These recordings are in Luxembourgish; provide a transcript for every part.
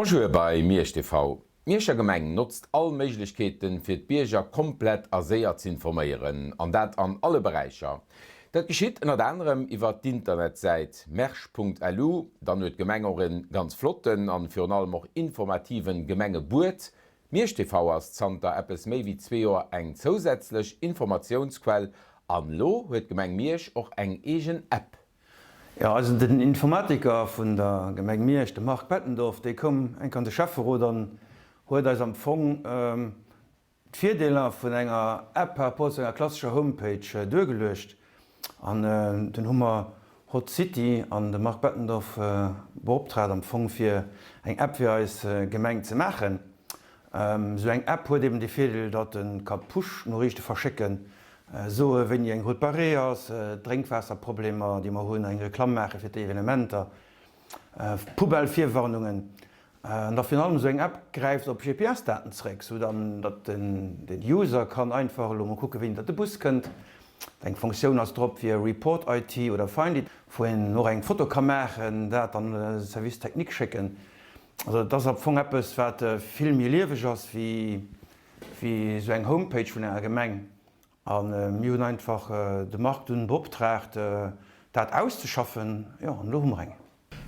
Bonjour bei Miersch TV. D'Mierscher Gemeng notzt all Méiglechkeeten fir d'Bierger komplett a séier z'informéieren, an dat an alle Beräicher. Dat geschitt ënnert anerem iwwer d'Internetsäit mersch.lu. Dann huet d'Gemeng och en ganz flotten an virun allem och informativen Gemengebuet. Miersch TV ass zanter eppes méi wéi zwee Joer eng zousätzlech Informatiounsquell an lo huet d'Gemeng Miersch och eng eegen App. Jo, eisen den Informatiker vun der Gemeng Miersch, de Marc Bettendorf, dee koum eng Kéier an de Schäfferot an huet eis am Fong d'Virdeeler vun enger App par rapport zu enger klassescher Homepage duergeluecht. An dunn hu mer Hot City an de Marc Bettendorf beoptraagt am Fong fir eng App fir eis Gemeng ze maachen. Esou eng App huet eben de Virdeel, datt e ka Push-Noriichte verschécken, soe wéini eng Route barrée ass, Drénkwaasserproblemer déi mer hunn, eng Reklamm maache fir d'Evenementer, Poubelle-Virwarnungen. An da virun allem esou eng App gräift op GPS-Daten zeréck, sou dann datt den User kann einfach elo mol kucke wéini datt de Bus kënnt. Eng Funktioun ass drop fir Report IT oder Find It, wou een och eng Foto ka maachen, dat an de Service technique schécken. Also et ass am Fong eppes wat vill méi lieweg ass wéi esou eng Homepage vun enger Gemeng. A mir hunn einfach de Marc dunn beoptraagt dat auszeschaffen, jo an elo hu mer eng.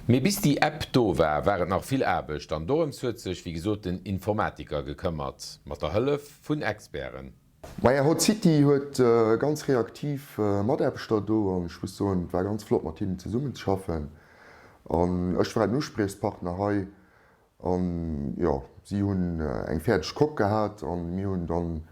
Mee bis déi App do war, war et nach vill Aarbecht an dorëms huet sech wéi gesot den Informatiker gekëmmert, mat der Hëllef vun Experten. Maja, Hot City huet ganz reaktiv Mataarbechter do an ech muss soen, et war ganz flott mat hinnen zesummenzeschaffen an ech war den Uspriechspartner hei An jo, si hunn eng fäerdeg Coque gehat an mir hunn dann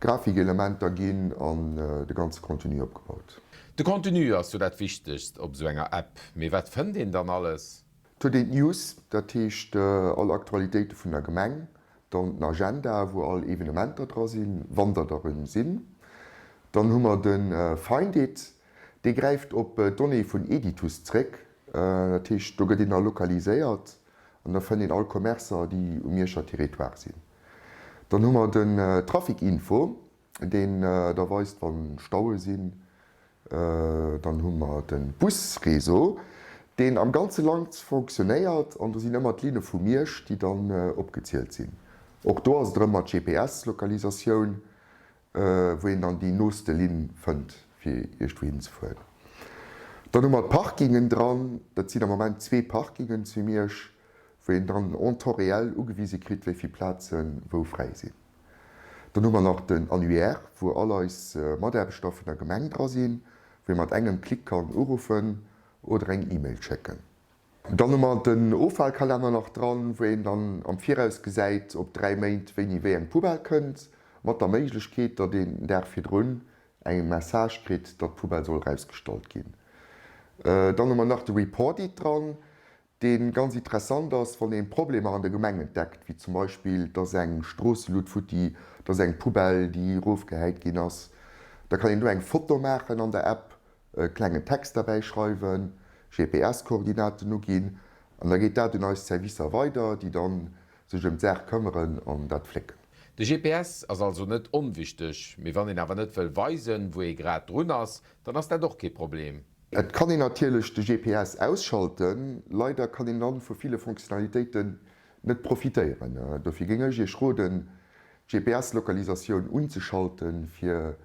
Grafikelementer ginn an de ganze Contenu opgebaut. De Contenu ass jo dat Wichtegst op esou enger App, mee wat fënnt een dann alles? Et huet een d'News, dat heescht all Aktualitéite vun der Gemeng, dann den Agenda wou all Evenementer dra sinn, wann der der erëm sinn. Dann hu mer de Find It, dee gräift op d'Donnéeë vun Editus zréck, dat heescht do gëtt een da lokaliséiert An da fënnt een all Commercer, déi um Mierscher Territoire sinn. Dann hu mer den Trafic-Info, deen da weist, wa Staue sinn. Dann hu mer de Busréseau, deen am ganze Land fonctionnéiert. An do sinn ëmmer d'Linne vu Miersch, déi dann opgezielt sinn. Och do ass et erëm mat GPS-Lokalisatioun. wou een dann déi nooste Linn fënnt fir iergendwou hinzefueren. Dann hu mer d'Parkingen dran, dat sinn am Moment zwee Parkingen zu Miersch, wou een dann en temps réel ugewise kritt, wéi vill Plaze wou fräi sinn. Dann hu mer nach den Annuaire, wou all eis Mataarbechter vun der Gemeng dra sinn, wou ee mat engem Klick kann uruffen oder eng E-Mail schécken. Dann hu mer den Offallkalenner nach dran, wou een dann am Viraus gesäit op 3 Méint wéini wéi eng Poubelle kënnt, mat der Méiglechkeet, datt een den Dag virdrun eng Message kritt, datt d'Poubelle soll erausgestallt ginn. Dann hu mer nach de Report It dran, dee ganz interessant ass, wann ee Problemer an der Gemeng entdeckt, wéi zum Beispill, dass eng Stroosselut futti, dass eng Poubelle, déi erofgehäit ginn ass. Da kann een do eng Foto maachen an der App e klengen Text derbäi schreiwen, GPS-Koordinaten uginn an da geet dat un eis Servicer weider, déi dann sech ëm d'Saach këmmeren an dat flécken. De GPS ass also net onwichteg, mee wann een awer net wëll weisen, wou ee grad drun ass, dann ass dat och kee Problem. Et kann een natierlech de GPS ausschalten, leider kann een dann vu ville Fonctionnalitéiten net profitéieren. Dofir géing ech iech roden, d'GPS-Lokalisatioun unzeschalten, fir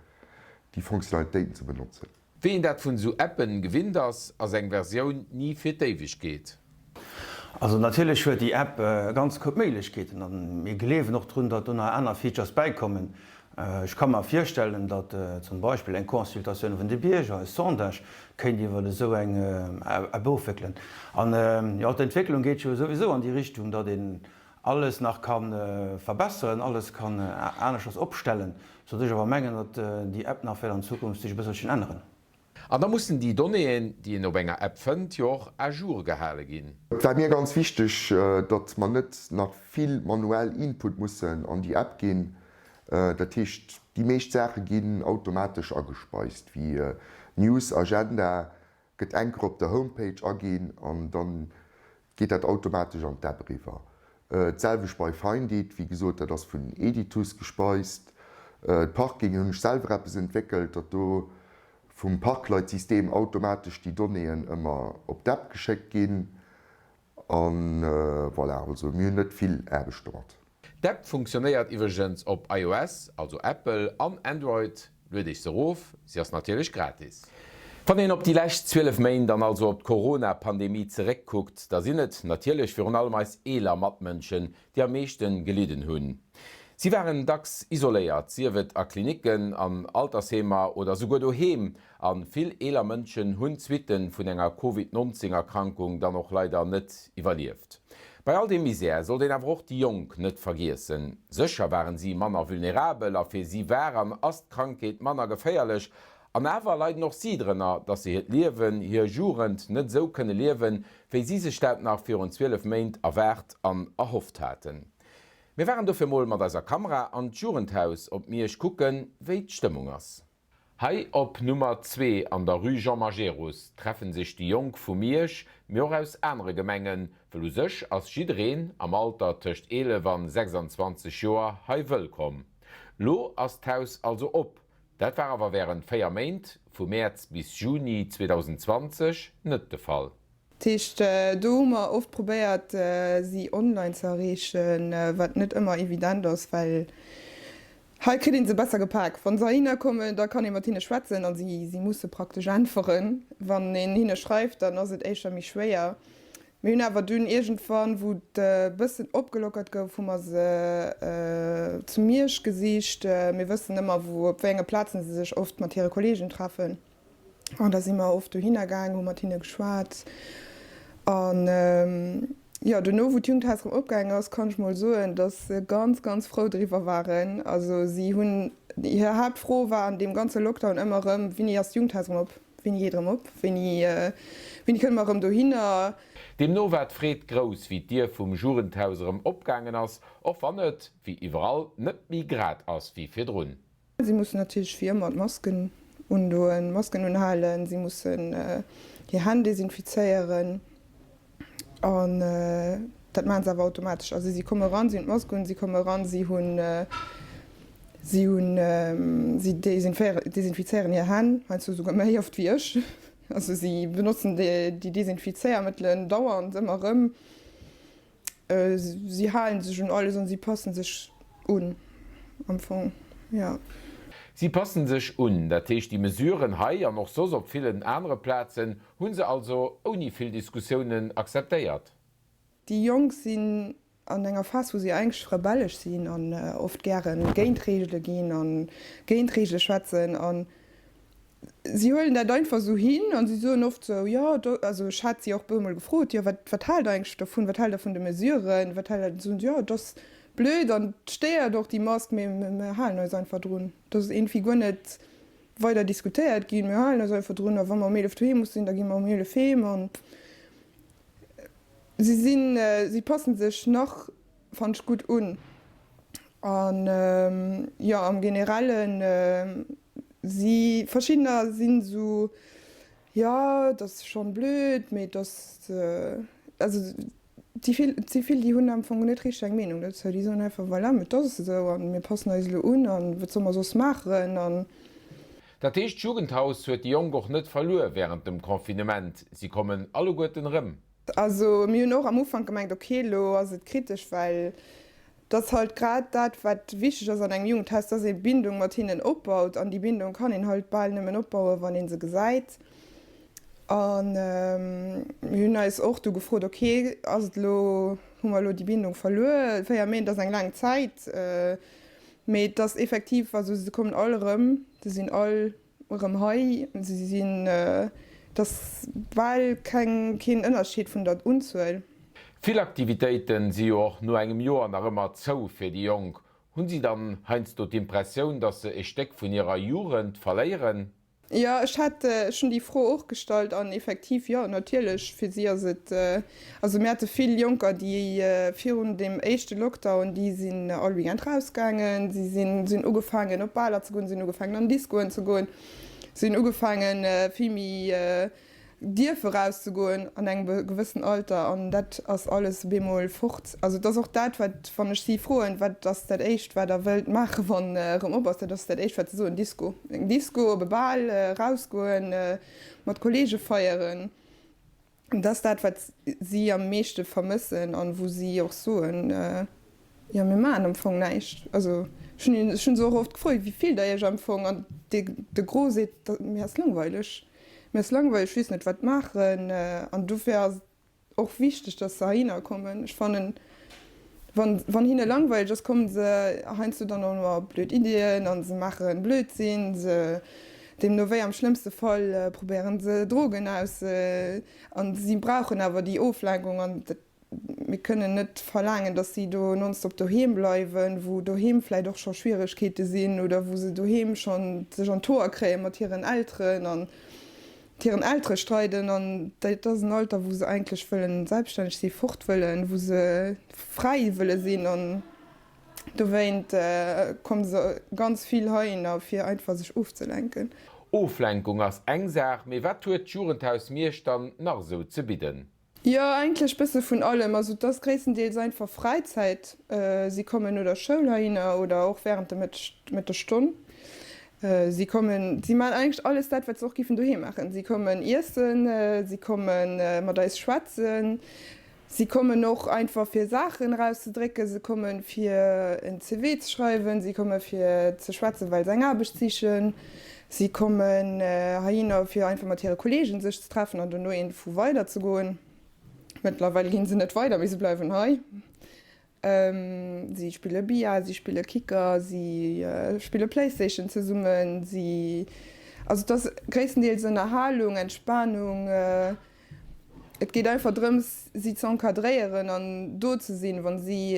déi Fonctionnalitéiten ze benotzen. Wéi een dat vun esou Appen gewinnt ass, ass eng Versioun ni fir d'Éiwegkeet. Also natierlech huet déi App e ganze Koup Méiglechkeeten an mir gleewen och drun, datt do nach aner Features bäikommen. Ech ka mer virstellen, datt zum Beispill eng Consultatioun vun de Bierger, e Sondage, kéint iwwer esou eng App ofwéckelen. An jo, d'Entwécklung geet jo souwisou an déi Richtung, datt een alles nach ka verbesseren, alles kann aneschters opstellen, soudatt ech awer mengen, datt déi App nach wäert an Zukunft sech e bësselchen änneren. An da mussen déi Donnéeën, déi een op enger App fënnt, jo och à jour gehale ginn. Et war mir ganz wichteg, datt mer net nach vill manuell Input mussen an déi App ginn. Dat heescht, déi meescht Saache ginn automatesch agespeist, wéi News, Agenda, gëtt enker op der Homepage aginn an dann geet dat automatesch an d'App eriwwer. D'selwecht bei Findit, wéi gesot, dat ass vun Editus gespeist. D'Parkingen hunn ech selwer eppes entwéckelt, datt do vum Parkleitsystem automatesch déi Donnéeën ëmmer op d'App geschéckt ginn. An voilà, also mir hunn net vill Aarbecht domat. D'App funktionéiert iwwregens op iOS, also Apple, an Android. Luet iech se erof, si ass natierlech gratis. Wann een op déi lescht 12 Méint an also op d'Corona-Pandemie zeréckkuckt, da sinn et natierlech virun allem eis eeler Matmënschen, déi am meeschten gelidden hunn. Si waren dacks isoléiert, sief et a Klinicken, an Altersheemer oder souguer doheem. A vill eeler Mënschen hunn d'Suitte vun enger Covid 19 Erkrankung dann och leider net iwwerlieft. Bei all deem Misär sollt een awer och déi Jonk net vergiessen. Sécher waren si manner vulnerabel a fir si war an ass d'Krankheet manner geféierlech. An awer leiden och si drënner, dass se hiert Liewen, hir Jugend net esou kënne liewen, wéi si sech dat nach virun 12 Méint erwaart an erhofft haten. Mir waren dofir mol mat eiser Kamera an d'Jugendhaus op Miersch kucken, wéi d'Stëmmung ass. Hei op Nummer 2 an der Rue Jean Majerus treffen sech déi Jonk vu Miersch, mee och aus anere Gemengen, wëll u sech ass jiddereen am Alter tëscht 11 an 26 Joer hei wëllkomm. Lo ass d'Haus also op, dat war awer wärend 4 Méint, vu Mäerz bis Juni 2020, net de Fall. Dat heescht, do hu mer oft probéiert, si online ze erreechen, wat net ëmmer evident ass, well hei kritt ee se besser gepak. Wa se heihinner kommen, da kann ee mat hinne schwätzen a si si musse praktesch äntweren. Wann een hinne schreift, dann ass et éischter méi schwéier. Mir hunn awer dunn iergendwann, wou et e bëssen opgelockert gouf, hu mer se zu Miersch gesicht. Mir wëssen ëmmer, wou, op wéi enge Plazen se sech oft mat hire Kolleegen treffen. An da si mer oft dohinner gaang, hu mat hinne geschwat. An jo, dono, wou d'Jugendhaus erëm opgaangen ass, kann ech mol soen, datt se ganz, ganz frou driwwer waren. Also si hunn, hir Haaptfro war an deem ganze Lockdown ëmmer erëm, Wéini ass d'Jugendhaus erëm op? Wéini geet erëm op? Wéini, wéini kënne mer erëm dohinner? Deemno war d'Freed grouss, wéi d'Dier vum Jugendhaus erëm opgaangen ass, och wann et, wéi iwwerall, net méi grad ass wéi virdrun. Si mussen natierlech wéi ëmmer d'Masken undoen, Masken unhalen, si mussen hir Hänn desinfizéieren an dat maache se awer automatesch. Also si komme eran, si hunn d'Mask un, si komme eran, si hunn, si hunn, si desinfizéieren hir Hänn, heiansdo souguer méi oft wéi ech. Also si benotzen déi Desinfizéiermëttelen dauernd ëmmer erëm. Si halen sech un alles an si passen sech un am Fong, jo. Si passen sech un, dat heescht déi Mesuren hei an och soss op villen anere Plazen hu se also ouni vill Diskussiounen akzeptéiert. Déi Jonk sinn an enger Phas, wou si eigentlech rebellesch sinn an oft gäre géint Reegele ginn a géint Reegele schwätzen an Si huelen dat einfach esou hin an si soen oft esou, jo, do, also ech hat si och e puer Mol gefrot, jo, wat, wat haalt Der eigentlech dovun, wat haalt Der vun de Mesuren, wat haalt Der, soen se, jo, et ass blöd an et stéiert och déi Mask, mee mir halen eis einfach drun. Et ass iergendwéi guer net weider diskutéiert ginn, mir halen eis einfach drun a wa mer um 11 doheem musse sinn, da gi mer um 11 heem an si sinn, si passen sech nach Fannt ech gutt un. An jo am generellen si verschiddener sinn esou jo et ass schonn blöd mee et ass also et si vill et si vill déi hunn am Fong net richteg eng Meenung dozou. Déi soen einfach voilà mee et ass esou an mir passen eis elo un an wat solle mer soss maachen an. Dat heescht d'Jugendhaus huet déi Jonk och net verluer wärend dem Confinement, si kommen alleguerten erëm. Also mir hunn och am Ufank gemengt, ok elo ass et kritesch, well et ass halt grad dat wat wichteg ass an engem Jugendhaus, dass ee Bindung mat hinnen opbaut an déi Bindung kann een halt bal nëmmen opbauen, wann ee se gesäit. A mir hunn eis och du gefrot, ok ass et elo, hu mer elo déi Bindung verluer? 4 Méint ass eng laang Zäit, mee et ass effektiv, also se kommen all erëm, se sinn all Erëm hei, se sinn, et ass bal keng, keen Ënnerscheed vun der Unzuel. Vill Aktivitéiten si jo och no engem Joer nach ëmmer zou fir déi Jonk. Hunn si dann heiansdo d'Impressioun, dass se e Stéck vun hirer Jugend verléieren? Jo, ech hat, ech hunn déi Fro och gestallt an effektiv, jo, natierlech, fir si ass et, Also mir hate vill Jonker, déi virun deem éischte Lockdown, déi sinn all Weekend rausgaangen, si sinn hunn ugefaangen op Baler ze goen, si hunn ugefaangen an Discoen ze goen, si hunn ugefaangen vill méi dierfe rauszegoen an engem gewëssen Alter an dat ass alles op eemol fort. Also et ass och dat wat, wann ech si froen, wat ass dat éischt wat der wëllt maache wann erëm op ass, dat ass dat éischt wat se soen, Disco, Disco, op e Bal, rausgoen, mat Kollege feieren. Dat ass dat, wat si am meeschte vermëssen an wou si och soen, jo mir maachen am Fong näischt. Also ech hunn ech hunn se och oft gefrot, wéi fillt der iech am Fong? An de de Gros seet, mir ass langweileg, mir ass langweileg, ech weess net wat maachen. An dofir ass et och wichteg, dass se heihinner kommen. Ech fannen, wann, wann hinne langweileg ass, kommen se heiansdo dann och op blöd Iddien a se maache Blödsinn. Se, deemno wéi am schlëmmste Fall probéieren se Drogen aus a si brauchen awer déi Oflenkung an dat, mir kënnen net verlaangen, dass si do nonstop doheem bleiwen, wou doheem vläicht och scho Schwieregkeete sinn oder wou se doheem schonn sech an d'Hoer kréie mat hiren Elteren an hiren Eltere streiden an dat ass en Alter, wou se eigentlech wëllen selbststänneg sinn, fort wëllen, wou se fräi wëlle sinn an dowéint komme se ganz vill heihinner, fir einfach sech ofzelenken. Oflenkung ass eng Saach, mee wat huet d'Jugendhaus Miersch dann nach esou ze bidden? Jo, eigentlech bësse vun allem. Also et ass gréisstendeels einfach Fräizäit. Si kommen no der Schoul heihinner oder och wärend der Mëttesstonn. Si kommen, si maachen eigentlech alles dat, wat se och géifen doheem maachen. Si kommen iessen, si komme mat eis schwätzen, si kommen och einfach fir Saachen erauszedrécken, se kommen fir en CV ze schreiwen, si komme fir ze schwätzen, well se eng Aarbecht sichen, Si kommen heihinner fir einfach mat hire Kollegen sech ze treffen an dono iergendwou weider ze goen. Mëttlerweil ginn se net weider, mee se bleiwen hei. Si spille Billard, si spille Kicker, si spille Playstation zesummen. Si, also et ass gréisstendeels Ënnerhalung, Entspanung. Et geet einfach drëms, si ze encadréieren an do ze sinn, wa si,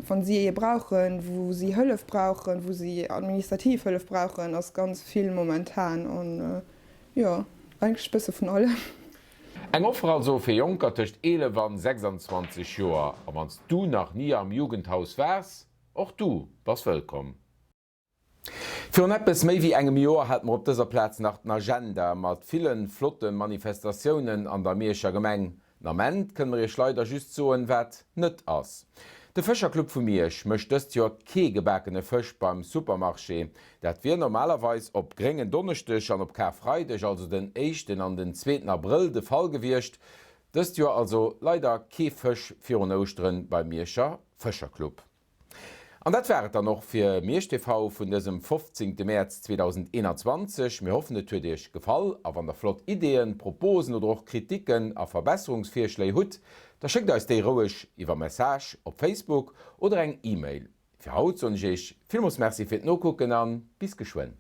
wa si ee brauchen, wou si Hëllef brauchen, wou si administrativ Hëllef brauchen, ass ganz vill momentan. An jo, eigentlech e bësse vun allem. Eng Offer also fir Jonker tëscht 11 an 26 Joer. A wann s du nach ni am Jugendhaus waars, och du bass wëllkomm. Virun eppes méi wéi engem Joer hate mer op dëser Plaz nach den Agenda mat ville flotte Manifestatiounen an der Mierscher Gemeng. Den Ament kënne mer iech leider just soen, wat net ass. De Fëscherclub vu Miersch mécht dëst Joer kee gebakene Fësch beim Supermarché. Dat wier normalerweis op Gréngen Donneschdeg an op Karfreideg, also den éischten an den zweeten Abrëll, de Fall gewiescht. Dëst Joer also leider kee Fësch virun Ouschteren beim Mierscher Fëscherclub. An dat war et dann och fir Miersch TV vun dësem 15 Mäerz 2021. Mir hoffen et huet Iech gefall a wann der flott Ideeën, Proposen oder och Kritiken a Verbesserungsvirschléi hutt, da schéckt eis déi roueg iwwer Message op Facebook oder eng E-Mail. Fir haut soen ech Iech villmools Merci fir d'Nokucken an bis geschwënn.